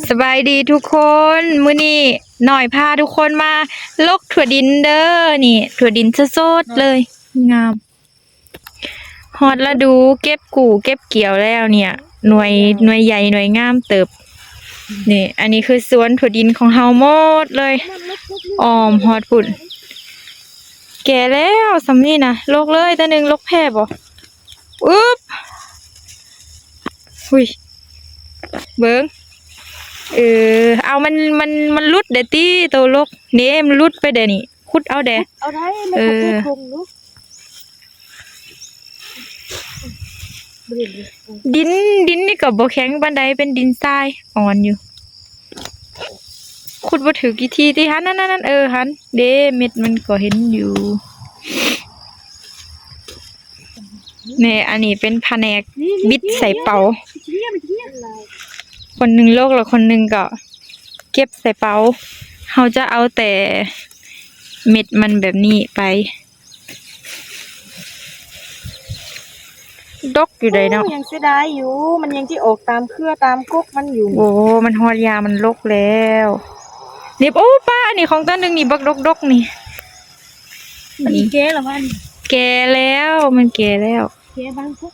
ສະບາຍດີທຸກຄົນ, ມື້ນີ້ນ້ອຍພາທຸກຄົນມາລົກຖົ່ວດິນເດີ. ນີ້ຖົ່ວດິນສົດໆເລີຍ, ງາມ. ຮອດລະດູເກັບກູ້ເກັບກ່ຽວແລ້ວເນີ້ຍ, ໜ່ວຍ ໜ່ວຍໃຫຍ່ໜ່ວຍງາມເຕີບ. ນີ້ ອັນນີ້ຄືສວນຖົ່ວດິນຂອງເຮົາໝົດເລີຍ, ອ້ອມຮອດພຸ້ນ. ແກ່ແລ້ວສ່ຳນີ້ນະ, ລົກເລີຍ. ຕາໜຶ່ງ ລົກແພ້ບໍ່? ອຶບ ຫຸຍ ເບິ່ງ. ເອີ ເອົາ ມັນ ມັນ ມັນຫຼຸດເດ້ຕິ ໂຕລົກ. ນີ້ ມັນຫຼຸດໄປເດ້ນີ້, ຂຸດເອົາເດ້. ເອົາໄດ້ ແມ່ນ ເອີ ຂຸດໃສ່ຖົງດູ. ບໍ່ເຫັນເລີຍ. ດິນ ດິນນີ້ກໍບໍ່ແຂງປານໃດ, ເປັນດິນຊາຍອ່ອນຢູ່. ຂຸດບໍ່ຖືກວິທີຕິ. ຫັ້ນ ນັ້ນໆ ເອີ ຫັ້ນເດ້ ເມັດມັນກໍເຫັນຢູ່. ນີ້ ອັນນີ້ເປັນພະແນກບິດໃສ່ເປົາ. ຄົນໜຶ່ງລົກ ແລ້ວຄົນໜຶ່ງກໍເກັບໃສ່ເປົາ. ເຮົາຈະເອົາແຕ່ເມັດມັນແບບນີ້ໄປ. ດົກຢູ່ໃດເນາະ. ໂອ້ ຍັງເສຍດາຍຢູ່, ມັນຍັງຊິອອກຕາມເຄືອຕາມກົກມັນຢູ່. ໂອ້ ມັນຮອດຍາມມັນລົກແລ້ວ. ນີ້ ໂອ້ ປາ ອັນນີ້ຂອງຕາໜຶ່ງນີ້ ບັກດົກໆນີ້. ອັນນີ້ແກ່ແລ້ວວະ? ແກ່ແລ້ວ ມັນແກ່ແລ້ວ. ແກ່ບາງພວກ.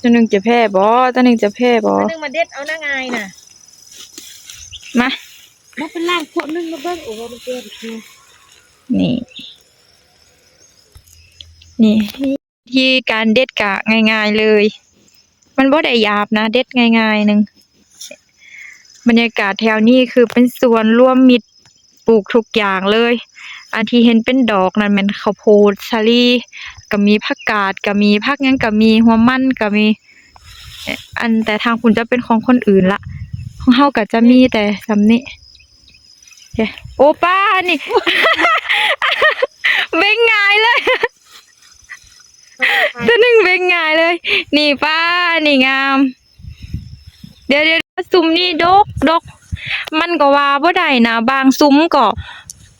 ຕາໜຶ່ງຈະແພ້ບໍ່? ຕາໜຶ່ງຈະແພ້ບໍ່? ຕາໜຶ່ງມາເດັດເອົານະ ງ່າຍນະ. ມາ ມາໄປລ້າງພວກໜຶ່ງມາເບິ່ງ. ໂອ້ ມັນແກ່ດີ. ນີ້ ນີ້ ວິທີການເດັດກະງ່າຍໆເລີຍ, ມັນບໍ່ໄດ້ຫຍາບນະ, ເດັດງ່າຍໆໜຶ່ງ. ບັນຍາກາດແຖວນີ້ຄືເປັນສວນລວມມິດ, ປູກທຸກຢ່າງເລີຍ. ອັນທີ່ເຫັນເປັນດອກນັ້ນແມ່ນເຂົ້າໂພດສາລີ, ກະມີຜັກກາດ ກະມີ, ຜັກຫຍັງກະມີ, ຫົວມັນກະມີ. ອັນແຕ່ທາງພຸ້ນຈະເປັນຂອງຄົນອື່ນລະ, ຂອງເຮົາກະຈະມີແຕ່ສ່ຳນີ້. ໂອ້ ປາ ນີ້ ເບັງຫງາຍເລີຍ. ໂຕໜຶ່ງເບັງຫງາຍເລີຍ. ນີ້ ປາ ນີ້ງາມ. ດຽວໆ ຊຸມນີ້ດົກໆ. ມັນກໍວ່າບໍ່ໄດ້ນະ, ບາງຊຸມກໍ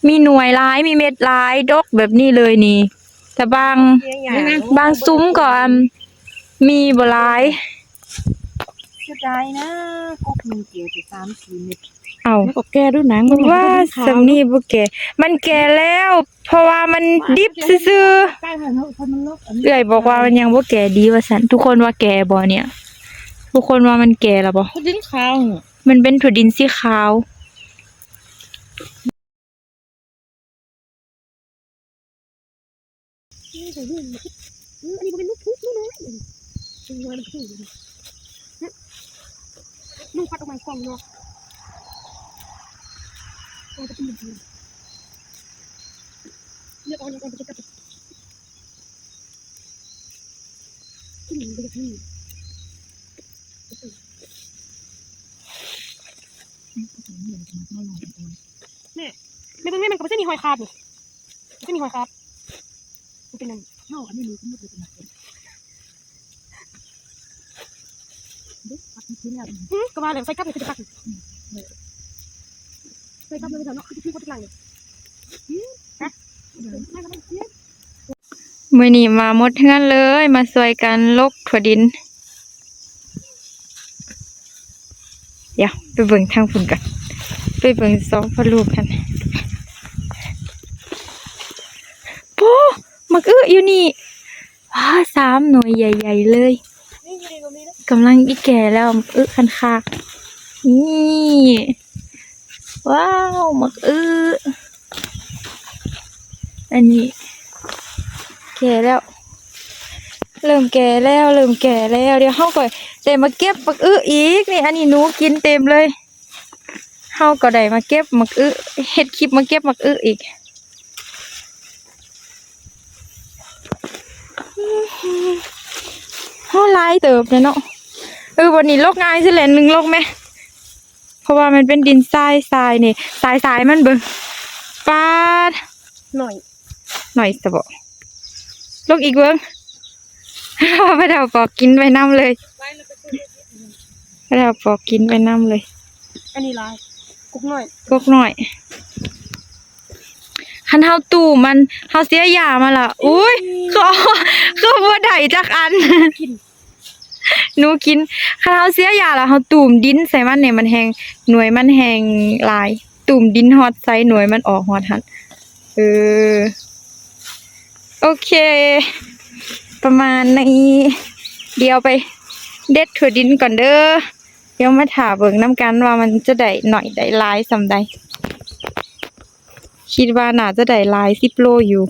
ມີໜ່ວຍຫຼາຍ ມີເມັດຫຼາຍ ດົກແບບນີ້ເລີຍນີ້. ແຕ່ບາງ ບາງຊຸມກໍ ອັນ ມີບໍ່ຫຼາຍ. ເສຍດາຍນະ, ກົກໜຶ່ງເກີດແຕ່ສາມສີ່ເມັດ. ເອົ້າ ມັນກໍແກ່ດູນາງ. ວ່າ ມັນກໍຍັງຂາວ ສ່ຳນີ້ບໍ່ແກ່. ມັນແກ່ແລ້ວ ເພາະວ່າມັນດິບຊື່ໆ. ເອື້ອຍບອກວ່າມັນຍັງບໍ່ແກ່ດີວ່າຊັ້ນ. ທຸກຄົນວ່າແກ່ບໍ່ເນີ້ຍ? ທຸກຄົນວ່າມັນແກ່ລະບໍ່? ມັນດິນຂາວ. ມັນເປັນຖົ່ວດິນສີຂາວ. ອັນນີ້ບໍ່ແມ່ນລູກພຸກ ລູກນ້ອຍ ລູກພັດອອກມາກອງເນາະ. ເລືອກເອົາ ເລືອກເອົາ ເລືອກເອົາ. ແມ່ ແມ່ເບິ່ງແມ່ ມັນກໍບໍ່ໃຊ່ມີຮອຍຂາດນີ້ ບໍ່ໃຊ່ມີຮອຍຂາດ. ມັນເປັນຫຍັງ? ເຮົາອັນນີ້ມີສົມມຸດເລີຍ. ອື ກໍວ່າແລ້ວ ໃສ່ກັບນີ້ຄືຈະຄັກ. ໃສ່ກັບເລີຍເນາະ ຄືຄືບໍ່ຕິດຫຼັງນີ້. ອື ຮະ ມື້ນີ້ມາໝົດເຮືອນເລີຍ ມາຊ່ວຍກັນລົກຖົ່ວດິນ. ດຽວໄປເບິ່ງທາງພຸ້ນກ່ອນ ໄປເບິ່ງສອງພໍ່ລູກຫັ້ນ. ໂອ້ ໝາກອຶຢູ່ນີ້. ວ້າ ສາມໜ່ວຍໃຫຍ່ໆເລີຍ. ກຳລັງອີແກ່ແລ້ວ ໝາກອຶຄັນຄາກ. ນີ້ ວ້າວ ໝາກອຶ. ອັນນີ້ແກ່ແລ້ວ ເລີ່ມແກ່ແລ້ວ ເລີ່ມແກ່ແລ້ວ. ດຽວເຮົາກໍໄດ້ມາເກັບໝາກອຶອີກ. ນີ້ ອັນນີ້ໜູກິນເຕັມເລີຍ. ເຮົາກໍໄດ້ມາເກັບໝາກອຶ ເຮັດຄລິບມາເກັບໝາກອຶອີກ. ໂອ້ ຫຼາຍເຕີບເດເນາະ. ເອີ ບ່ອນນີ້ລົກງ່າຍຊິແຫຼະ ໜຶ່ງລົກແມະ ເພາະວ່າມັນເປັນດິນຊາຍ ຊາຍນີ້ ຊາຍ ຊາຍມັນເບິ່ງ ປາດ ໜ້ອຍ ໜ້ອຍຊະບໍ. ລົກອີກເບິ່ງ ປາດເອົາປອກກິນໄປນຳເລີຍ ປາດເອົາປອກກິນໄປນຳເລີຍ. ອັນນີ້ຫຼາຍ ກົກນ້ອຍ ກົກນ້ອຍ. ຄັນເຮົາຕູມມັນ ເຮົາເສຍຢາມັນລະ ອຸ້ຍ ຄື ຄືບໍ່ໄດ້ຈັກອັນ. ໜູກິນ. ຄັນເຮົາເສຍຢາແລ້ວ ເຮົາຕູມດິນໃສ່ມັນນີ້ ມັນແຮ່ງ ໜ່ວຍມັນແຮ່ງຫຼາຍ. ຕູມດິນຮອດໃສ ໜ່ວຍມັນອອກຮອດຫັ້ນ. ເອີ ໂອເຄ ປະມານນີ້. ດຽວໄປເດັດຖົ່ວດິນກ່ອນເດີ. ດຽວມາຖ້າເບິ່ງນຳກັນວ່າມັນຈະໄດ້ໜ້ອຍໄດ້ຫຼາຍສ່ຳໃດ. ຄິດວ່າໜ້າຈະໄດ້ຫຼາຍສິບໂລຢູ່.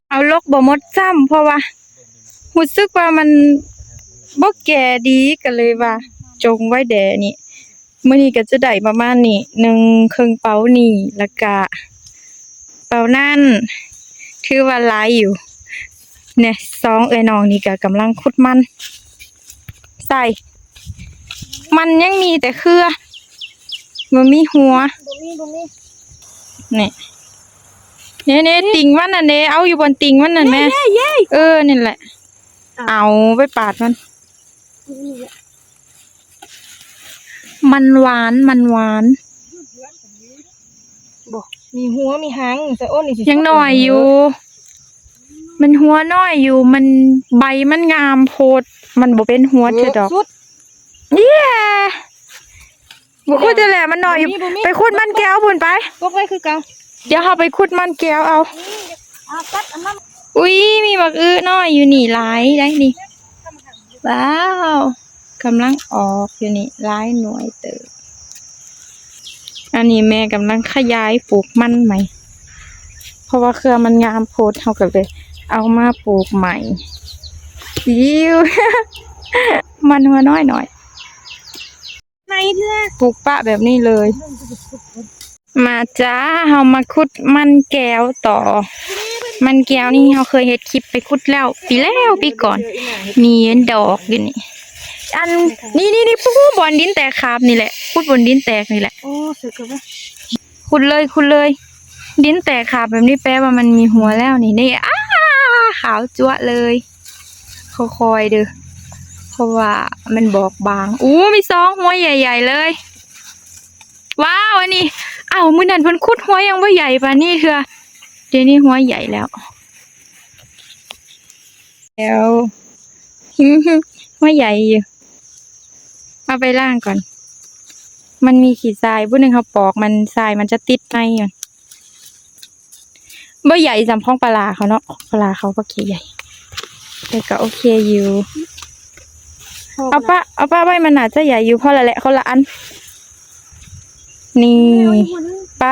ເອົາລົກບໍ່ໝົດຊ້ຳ ເພາະວ່າຮູ້ສຶກວ່າມັນບໍ່ແກ່ດີ ກໍເລີຍວ່າຈົ່ງໄວ້ແດ່ນີ້. ມື້ນີ້ກໍຈະໄດ້ປະມານນີ້ ໜຶ່ງເຄິ່ງເປົານີ້ ແລ້ວກະເປົານັ້ນ ຖືວ່າຫຼາຍຢູ່. ແນ່ ສອງເອື້ອຍນ້ອງນີ້ກໍກຳລັງຂຸດມັນໃສ່ ມັນຍັງມີແຕ່ເຄືອ ບໍ່ມີຫົວ. ບໍ່ມີ ບໍ່ມີ. ນີ້ ເນ່ໆ ຕິ່ງມັນນັ້ນເດ້ ເອົາຢູ່ບ່ອນຕິ່ງມັນນັ້ນແມ. ເຢ້ ເຢ້ ເອີ ນີ້ແຫຼະ. ເອົາໄປປາດມັນ. ມັນຫວານ ມັນຫວານ. ບໍ່ ມີຫົວມີຫາງ ສະໂອນນີ້ຊິ ຍັງນ້ອຍຢູ່. ມັນຫົວນ້ອຍຢູ່ ມັນ ໃບມັນງາມໂພດ ມັນບໍ່ເປັນຫົວເທື່ອດອກ. ເອີ ສຸດ. ເຢ້ ບໍ່ຂຸດແຫຼະ ມັນນ້ອຍຢູ່. ບໍ່ມີ ບໍ່ມີ. ໄປຂຸດມັນແກ້ວພຸ້ນໄປ. ຕົກໄວ້ຄືເກົ່າ. ດຽວເຮົາໄປຂຸດມັນແກ້ວເອົາ. ອືມ ອ່າ ຕັດອັນນັ້ນ. ອຸ້ຍ ມີບັກອຶນ້ອຍຢູ່ນີ້ຫຼາຍໃດ໋ນີ້. ວ້າວ ກຳລັງອອກຢູ່ນີ້ ຫຼາຍໜ່ວຍເຕີບ. ອັນນີ້ແມ່ກຳລັງຂະຫຍາຍປູກມັນໃໝ່ ເພາະວ່າເຄືອມັນງາມໂພດ ເຮົາກໍເລີຍເອົາມາປູກໃໝ່. ອີວ ມັນຫົວນ້ອຍໆ ໃນເທື່ອ ປູກປະແບບນີ້ເລີຍ. ມາຈ້າ ເຮົາມາຂຸດມັນແກ້ວຕໍ່. ມັນແກ້ວນີ້ເຮົາເຄີຍເຮັດຄລິບໄປຂຸດແລ້ວ ປີແລ້ວປີກ່ອນ. ມີດອກຢູ່ນີ້ ອັນນີ້ໆໆ ປູ ບ່ອນດິນແຕກຂາບນີ້ແຫຼະ ຂຸດບ່ອນດິນແຕກນີ້ແຫຼະ. ໂອ້ ສຸດຍອດ. ຂຸດເລີຍ ຂຸດເລີຍ ດິນແຕກຂາບແບບນີ້ແປວ່າມັນມີຫົວແລ້ວນີ້. ນີ້ ອ້າ ຂາວຈັ້ວະເລີຍ. ຄ່ອຍໆເດີ ເພາະວ່າມັນບອບບາງ. ໂອ້ ມີສອງຫົວໃຫຍ່ໆເລີຍ. ວ້າວ ອັນນີ້ ເອົ້າ ມື້ນັ້ນເພິ່ນຂຸດຫົວຍັງບໍ່ໃຫຍ່ປານນີ້ເທື່ອ ດຽວນີ້ຫົວໃຫຍ່ແລ້ວ ແລ້ວ ຫົວໃຫຍ່ຢູ່. ເອົາໄປລ້າງກ່ອນ ມັນມີຂີ້ຊາຍ. ຜູ້ໜຶ່ງເຮົາປອກມັນ ຊາຍມັນຈະຕິດໃນຢູ່. ບໍ່ໃຫຍ່ສ່ຳຂອງປາຫຼາເຂົາເນາະ ປາຫຼາເຂົາບັກໃຫຍ່ ແຕ່ກໍໂອເຄຢູ່. ເອົາປະ ເອົາປະໄວ້ ມັນໜ້າຈະໃຫຍ່ຢູ່. ພໍລະແຫຼະ ຄົນລະອັນ. ນີ້ ໄປ.